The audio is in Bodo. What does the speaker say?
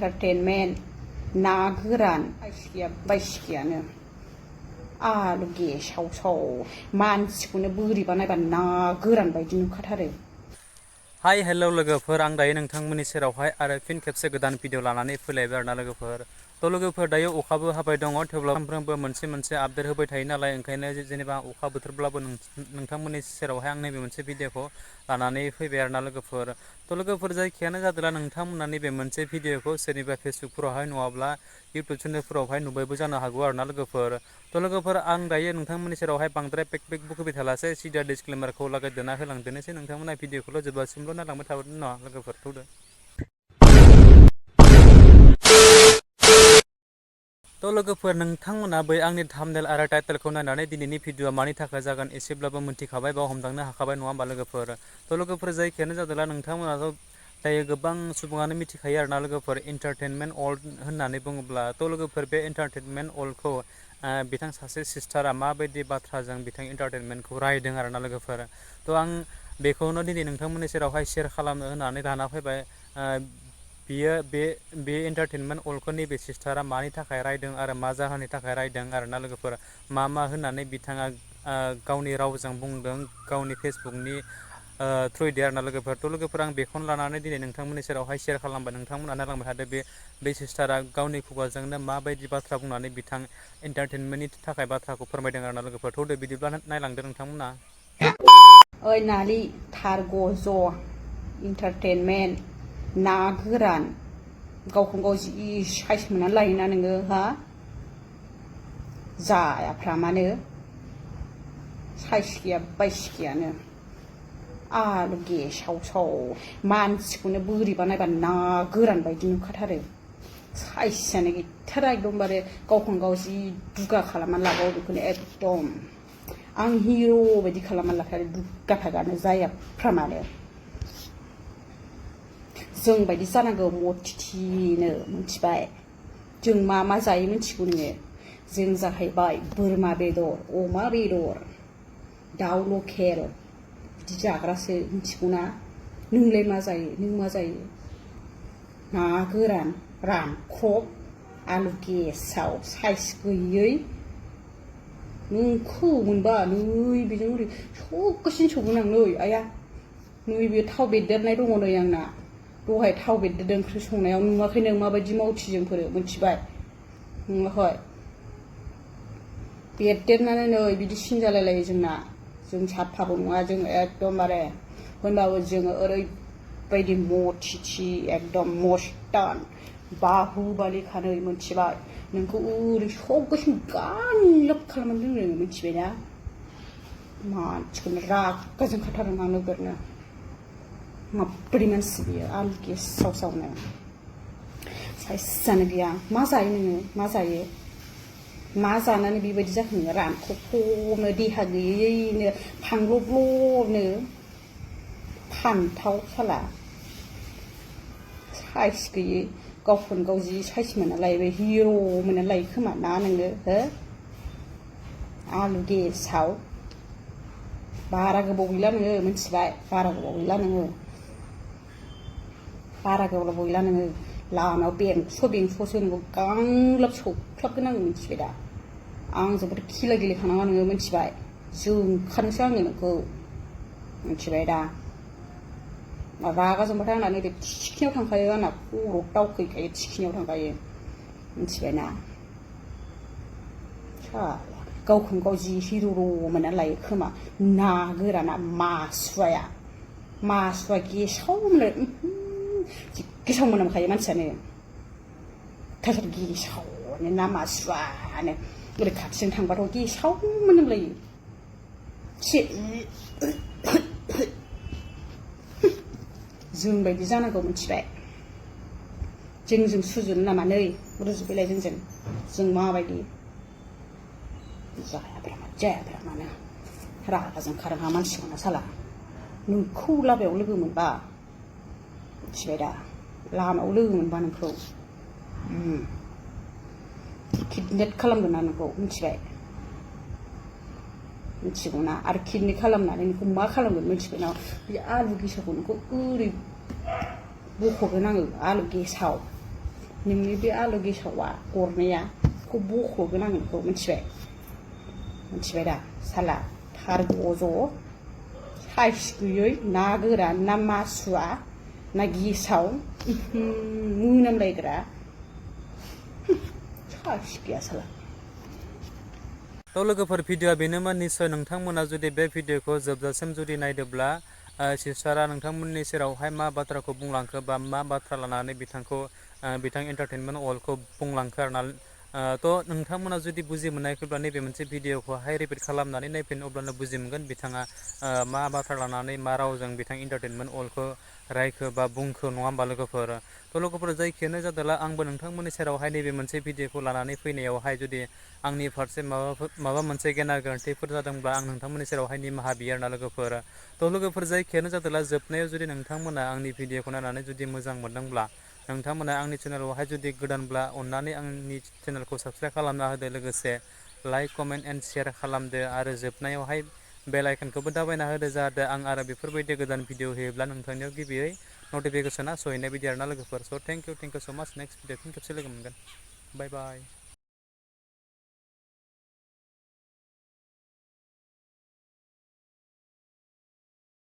entertainment ना गोरान बायसिखियानो आलु गेसाव साव मानसिखौनो बोरैबा नायबा ना गोरान बायदि नुखाथारो। हाय हेल' लोगोफोर आं दायो नोंथांमोननि सेरावहाय आरो फिन खेबसे गोदान भिडिअ लानानै फैलायबाय आरोना लोगोफोर। थ' लोगोफोर दायो अखाबो हाबाय दङ थेवब्लाबो सानफ्रोमबो मोनसे आपडेट होबाय थायो नालाय ओंखायनो जेनेबा अखा बोथोरब्लाबो नोंथांमोननि सेरावहाय आं नैबे मोनसे भिडिअखौ लानानै फैबाय आरोना लोगोफोर। थ' लोगोफोर जायखियानो जादोंला नोंथांमोना नैबे मोनसे भिडिअखौ सोरनिबा फेसबुकफोरावहाय नङाब्ला इउटुब चेनेलफोरावहाय नुबायबो जानो हागौ आरोना लोगोफोर। थ' लोगोफोर आं दायो नोंथांमोननि सेरावहाय बांद्राय पेक बुखोबाय थालासै सिदा डिसक्लेमारखौ लागायदेरना होलांदेरनोसै नोंथांमोना भिडिअखौल' जोबजासिमल' नायलांबाय थाबोदों न' लोगोफोर थौदो। थ' लोगोफोर नोंथांमोना बै आंनि थाम्बनेल आरो टाइटेलखौ नायनानै दिनैनि भिडिअआ मानि थाखाय जागोन एसेब्लाबो मोनथिखाबाय बा हमदांनो हाखाबाय नङा होमबा लोगोफोर। थ' लोगोफोर जायखियानो जादोंला नोंथांमोनाथ' दायो गोबां सुबुङानो मिथिखायो आरोना लोगोफोर एन्टारटेनमेन्ट वर्ल्ड होननानै बुङोब्ला। थ' लोगोफोर बे एन्टारटेनमेन्ट वर्ल्डखौ बिथां सासे सिस्टारा माबायदि बाथ्राजों बिथां एन्टारटेनमेन्टखौ रायदों आरोना लोगोफोर। थ' आं बेखौनो दिनै नोंथांमोननि सेरावहाय शेयार खालामनो होननानै लाना फैबाय। बियो बे एन्टारटेनमेन्ट वर्ल्डखौ नैबे सिस्टारा मानि थाखाय रायदों आरो मा जाहोननि थाखाय रायदों आरोना लोगोफोर। मा होननानै बिथाङा गावनि रावजों बुंदों गावनि फेसबुकनि थ्रुयै आरोना लोगोफोर। थ' लोगोफोर आं बेखौनो लानानै दिनै नोंथांमोननि सेरावहाय शेयार खालामबाय नोंथांमोना नायलांबाय थादो बे सिस्टारा गावनि खुगाजोंनो माबायदि बाथ्रा बुंनानै बिथां एन्टारटेनमेन्टनि थाखाय बाथ्राखौ फोरमायदों आरोना लोगोफोर। थौदो बिदिब्ला नायलांदो नोंथांमोना। ओइ नाली थार गज' इन्टारटेनमेन्ट ना गोरान गावखौनो गाव जि साइस मोननानै लायोना नोङो हा जायाफ्रा मानो साइस गैया बायसिखियानो आलु गेसाव साव मानसिखौनो बोरैबा नायबा ना गोरान बायदि नुखाथारो। साइसआनो गैथारा एकदमबारे गावखौनो गाव जि दुगा खालामनानै लाबावो बेखौनो एकदम आं हिर' बायदि खालामनानै लाखायो दुगा थागानो जायाफ्रा मानो जों बायदि जानांगौ मथिथिनो मिथिबाय। जों मा जायो मिथिगौ नोङो? जों जाहैबाय बोरमा बेदर अमा बेदर दाउ लकेल बिदि जाग्रासो मिथिगौ ना? नोंलाय मा जायो? नों मा जायो? ना गोरान रानख्रब आलु गेसाव साइस गैयै नोंखौ मोनबा नै बेजों ओरै सौगासिनो सौगोन आं नै आया नैबे थाव बेरदेरनाय दङ नै आंना दहाय थाव बेरदेरदों ओंख्रि संनायाव नुवाखै नों माबायदि मावथि जोंफोरो मिथिबाय नुवाखै बेरदेरनानै नै बिदि सिन जालायलायो जोंना। जों साफाबो नङा जों एकदमबारे होनबाबो जोङो ओरैबायदि मथिथि एकदम मस्तान बाहुबालिखानै मिथिबाय। नोंखौ ओरै सौगासिनो गानलाब खालामनानै दोनो मिथिबायना? मानसिखौनो रागा जोंखाथारो मा नोगोरनो माबोरै मानसि बियो आलु गेसाव सावनो साइसआनो गैया। मा जायो नोङो? मा जायो? मा जानानै बेबायदि जाखो नोङो रानख्रबख्रबनो देहा गैयैनो फांलबलबनो फानथाव साला साइस गैयै गावखौनो गाव जि साइस मोनना लायो बे हिर' मोनना लायो खोमा ना नोङो हो आलु गेसाव बारा गोबाव गैला नोङो मिथिबाय। बारा गोबाव गैला नोङो लामायाव बेंस' नोंखौ गांलाब सौख्लाबगोन आङो मिथिबाय दा। आं जोबोद खेला गेलेखानाङा नोङो मिथिबाय। जोंखानोसै आङो नोंखौ मिथिबाय दा। रागा जोंबाथाय आंना नैबे थिखिनियाव थांखायो आंना खर' दावखैखायो थिखिनियाव थांखायो मिथिबायना? गावखौनो गाव जि हिर' मोनना लायो खोमा ना गोराना मासुवा गेसाव मोनो जि गेसाव मोनामखायो मानसियानो थार गेसावनो ना मासुवानो ओरै खाथिजों थांबाथ' गेसाव मोनामलायो जों बायदि जानांगौ मिथिबाय। जोंजों सुजुनो नामा नै रुजुबैलाय जों माबायदि जायाब्रा मानो रागा जोंखारो हा मानसिखौनो साला नोंखौ लामायाव लोगो मोनबा मिथिबाय दा लामायाव लोगो मोनबा नोंखौ किडनेप खालामगोन ना नोंखौ मिथिबाय मिथिगौना? आरो किडनेप खालामनानै नोंखौ मा खालामगोन मिथिबाय ना? बे आलु गेसावखौ नोंखौ ओरै बख'गोन आङो आलु गेसाव नोंनि बे आलु गेसावा गरनाया बेखौ बख'गोन आं बेखौ मिथिबाय दा साला थार गज' साइस गैयै ना गोरान ना मासुवा ना गेसाव मोनामलायग्रा साइस गैया साला थ' लोगोफोर भिडिअआ बेनोमोन निस्सय नोंथांमोना जुदि बे भिडिअखौ जोबजासिम जुदि नायदोंब्ला सिस्टारा नोंथांमोननि सेरावहाय मा बाथ्राखौ बुंलांखो बा मा बाथ्रा लानानै बिथां एन्टारटेनमेन्ट वर्ल्डखौ बुंलांखो आरोना थ' नोंथांमोना जुदि बुजि मोनाखैब्ला नैबे मोनसे भिडिअखौहाय रिपिट खालामनानै नायफिन अब्लानो बुजि मोनगोन बिथाङा मा बाथ्रा लानानै मा रावजों बिथां एन्टारटेनमेन्ट वर्ल्डखौ रायखो बा बुंखो नङा होमबा लोगोफोर थ' लोगोफोर जायखियानो जादोंला आंबो नोंथांमोननि सेरावहाय नैबे मोनसे भिडिअखौ लानानै फैनायावहाय जुदि आंनि फारसे माबा मोनसे गेना गोरोन्थिफोर जादोंब्ला आं नोंथांमोननि सेरावहाय निमाहा बियो आरोना लोगोफोर थ' लोगोफोर जायखियानो जादोंला जोबनायाव जुदि नोंथांमोना आंनि भिडिअखौ नायनानै जुदि मोजां मोनदोंब्ला नोंथांमोना आंनि चेनेलावहाय जुदि गोदानब्ला अननानै आंनि चेनेलखौ साबस्क्राइब खालामना होदो लोगोसे लाइक कमेन्ट एन्ड शेयार खालामदो आरो जोबनायावहाय बेल आइकनखौबो दाबायना होदो जाहाथे आं आरो बेफोरबायदि गोदान भिडिअ होयोब्ला नोंथांनियाव गिबियै नटिफिकेसना सहैनाय बायदि आरोना लोगोफोर स' थेंक इउ स' माच नेक्स्ट भिडिअ फिन खेबसे लोगो मोनगोन बाय बाय